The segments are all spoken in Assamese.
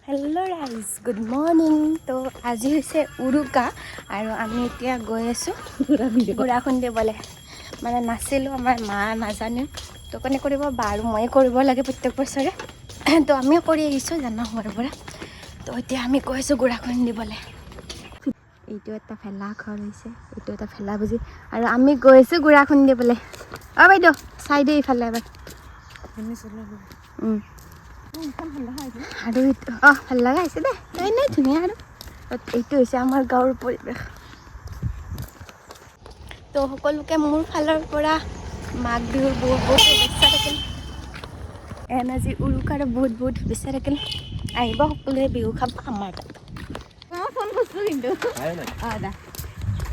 হেল্ল' ৰাইজ, গুড মৰ্ণিং। তো আজি হৈছে উৰুকা আৰু আমি এতিয়া গৈ আছোঁ গুড়া খুন্দিবলৈ। মানে নাছিলোঁ, আমাৰ মা নাজানে তো কোনে কৰিব, বা আৰু ময়ে কৰিব লাগে প্ৰত্যেক বছৰে। তো আমিও কৰি আহিছোঁ জানা হোৱাৰ পৰা। তো এতিয়া আমি গৈ আছোঁ গুড়া খুন্দিবলৈ। এইটো এটা ভেলা ঘৰ হৈছে, এইটো এটা ভেলা বুজি আৰু আমি গৈ আছোঁ গুড়া খুন্দিবলৈ। অঁ বাইদেউ, চাই দেই ইফালে এবাৰ। আৰু এইটো অঁ ভাল লগা হৈছে দেই, এনেই ধুনীয়া। আৰু এইটো হৈছে আমাৰ গাঁৱৰ পৰিৱেশ। তো সকলোকে মোৰ ফালৰ পৰা মাঘ বিহুৰ বহুত বহুত শুভেচ্ছা থাকিল। এন আজি উৰুকাৰ বহুত বহুত শুভেচ্ছা থাকিল। আহিব সকলোৱে বিহু খাব আমাৰ তাত। ফোন কৰিছোঁ কিন্তু।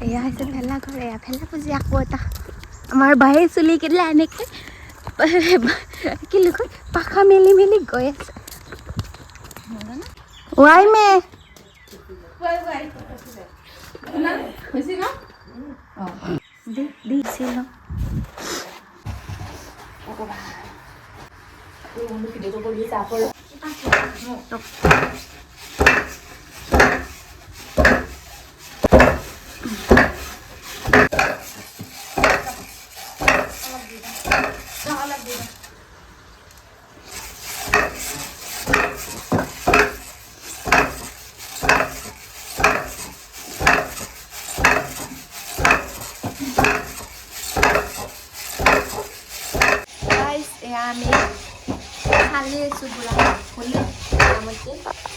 এয়া হৈছে ভেলা ঘৰ, এয়া ভেলা পুজি। আকৌ এটা আমাৰ বায়ে চুলি কেইটা এনেকৈ কি বুলি কয়, পাখা মেলি মেলি গৈ আছে। ৱাই মে হৈছে ন? দিছিলোঁ। গাইজ, এয়া আমি চালি আছোঁ গুড়া হ'লে মোটামুটি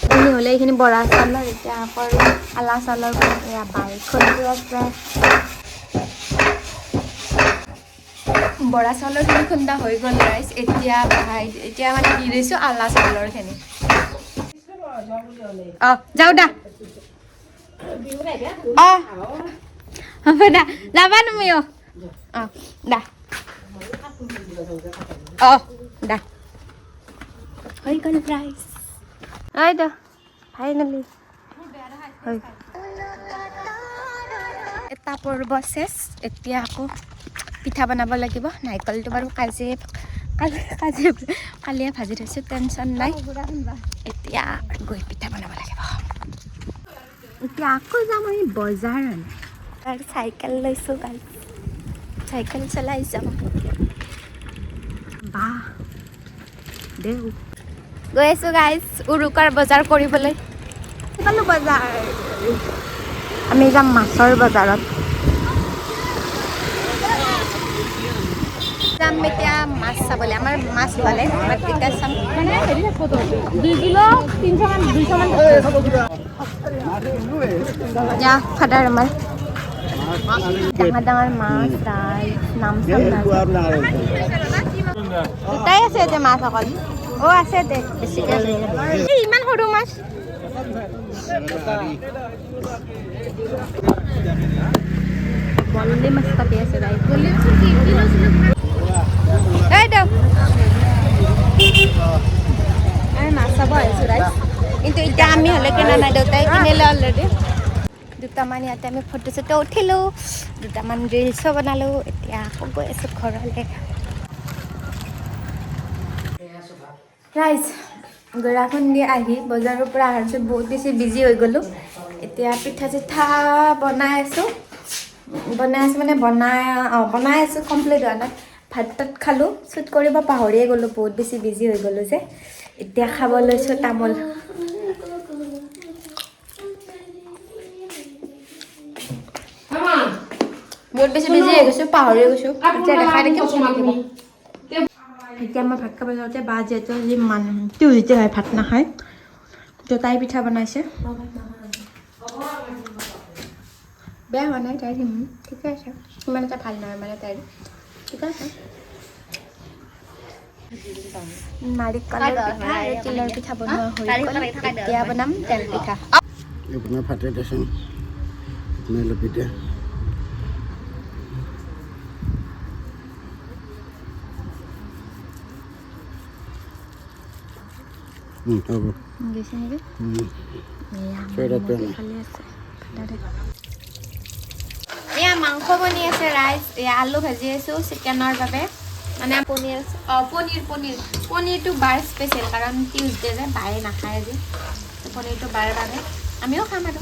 এইখিনি হ'লে এইখিনি বৰা চাউলৰ, এতিয়া আকৌ আৰু আলা চাউলৰ। এয়া বাইক খুন্দি আছে। বৰা চাউলৰখিনি খুন্দা হৈ গ'ল ৰাইজ। এতিয়া ভাই এতিয়া মানে দি দিছোঁ আলা চাউলৰখিনি। অঁ যাওঁ দা, অঁ হ'ব দা, যাবা তুমিও। অঁ দা, অঁ দা, হৈ গ'ল ৰাইজ। ঐ দা, ফাইনেলি হৈ এটা পৰ্ব চেচ। এতিয়া আকৌ পিঠা বনাব লাগিব। নাৰিকলটো বাৰু কাজিয়ে কালি কাজি কালিয়ে ভাজি থৈছোঁ, টেনশ্যন নাই। এতিয়া গৈ পিঠা বনাব লাগিব। এতিয়া আকৌ যাম আমি বজাৰলৈ। আৰু চাইকেল লৈছোঁ গাড়ী, চাইকেল চলাই যাম। বা দেউ গৈ আছোঁ গাইজ উৰুকাৰ বজাৰ কৰিবলৈ। পালোঁ বজাৰ, আমি যাম মাছৰ বজাৰত যাম এতিয়া মাছ চাবলৈ। আমাৰ মাছ ওলালে, বাট এতিয়া চাম। মানে হেৰি থাকিব তো 2 কিলো 300 মান, 200 মান। যা ফাদাৰ, আমাৰ ডাঙৰ ডাঙৰ মাছ ৰাইজ, নাম চাম নাজানো। দুটাই আছে এতিয়া মাছ অকল। অ' আছে দে, বেছিকে আছে। এই ইমান সৰু মাছ। বল্লি মাছ কাটি আছে ৰাইজ। এই দিয়ক, আমি মাছ চাব আহিছোঁ ৰাইজ, কিন্তু এতিয়া আমি হ'লে কিনা নাই, দেউতাই কিনিলে অলৰেডি দুটামান। ইয়াতে আমি ফটো চটো উঠিলোঁ, দুটামান ৰিলচো বনালোঁ। এতিয়া আকৌ গৈ আছোঁ ঘৰলৈ। ৰাইজ, গুড়া খুন্দি আহি বজাৰৰ পৰা অহাৰ পিছত বহুত বেছি বিজি হৈ গ'লোঁ। এতিয়া পিঠা চিঠা বনাই আছোঁ, বনাই আছোঁ মানে বনাই অঁ বনাই আছোঁ, কমপ্লিট হোৱা নাই। ভাত তাত খালোঁ, শ্বুট কৰিব পাহৰিয়ে গ'লোঁ, বহুত বেছি বিজি হৈ গ'লোঁ যে। এতিয়া খাব লৈছোঁ তামোল। বহুত বেছি বিজি হৈ গৈছোঁ, পাহৰি গৈছোঁ। এতিয়া দেখাই থাকিম, চাই থাকিব। এতিয়া মই ভাত খাব যাওঁতে বা যিহেতু আজি মানুহ টিউজডে হয়, ভাত নাখায়, তো তাই পিঠা বনাইছে। বেয়া হোৱা নাই তাইৰ, ঠিকে আছে, ইমান এটা ভাল নহয় মানে তাইৰ, ঠিকে আছে। নাৰিকলৰ পিঠা আৰু তিলৰ পিঠা বনোৱা হৈ গ'ল। এতিয়া বনাম তেল পিঠা। আপোনাৰ ফাটে দেচোন, আপোনাৰ লপিতে। হ'ব। গৈছে নেকি? এয়া চৌদাটো আনা। ফালে আছে ফাদাৰে। এয়া মাংস বনি আছে ৰাইজ। এয়া আলু ভাজি আছোঁ চিকেনৰ বাবে, মানে পনীৰ আছে। অঁ পনীৰ, পনীৰ, পনীৰটো বাৰ স্পেচিয়েল, কাৰণ টিউজডে যে বায়ে নাখায় আজি। পনীৰটো বাৰ বাবে আমিও খাম আৰু।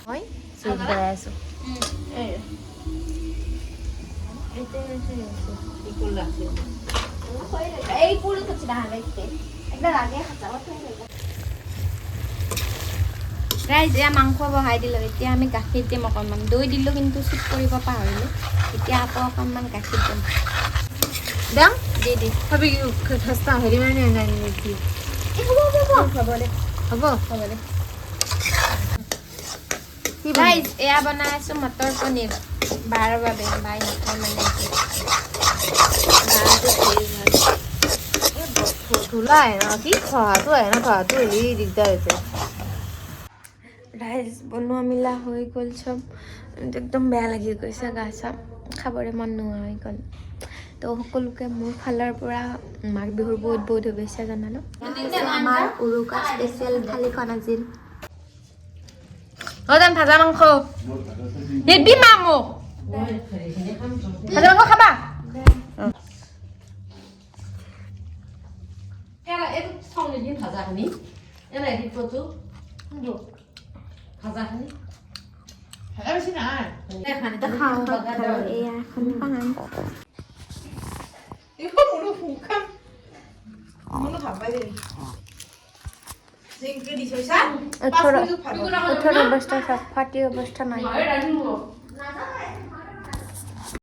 মই চুপ বনাই আছোঁ। ৰাইজ, এয়া মাংস বহাই দিলোঁ। এতিয়া আমি গাখীৰ দিম অকণমান। দৈ দিলোঁ, কিন্তু চুপ কৰিব পাহৰিলোঁ। এতিয়া আকৌ অকণমান গাখীৰ দিম। দাম দি দি। ভাবি সস্তা হেৰি মানে নাই নেকি? হ'ব হ'ব হ'ব দে। হ'ব। হ'ব দে। কি? ৰাইজ, এয়া বনাই আছোঁ মটৰ পনীৰ বাৰ বাবে। বাই নাখায় মানে বাটো ধেৰ ভাল। ধূলা আহে ন কি খহাটো আহে ন, খহাটো হ'লে দিগদাৰ হৈছে। ৰাইজ, বনোৱা মেলা হৈ গ'ল চব। একদম বেয়া লাগি গৈছে গা চা, খাবৰে মন নোহোৱা হৈ গ'ল। তো সকলোকে মোৰ ফালৰ পৰা মাঘ বিহুৰ বহুত বহুত শুভেচ্ছা জনালোঁ। আমাৰ উৰুকা স্পেচিয়েল থালিখন আজিৰ। অ যাম ভাজা মাংস নিদিবি মা মোক। ভাজা মাংস খাবা? এইটো চাউল নিদিম ভাজাখিনি এনে দিবতো ভাজাখিনি। এয়া এখন পাণ। 18 অৱস্থা, চব ফাটি অৱস্থা নাই।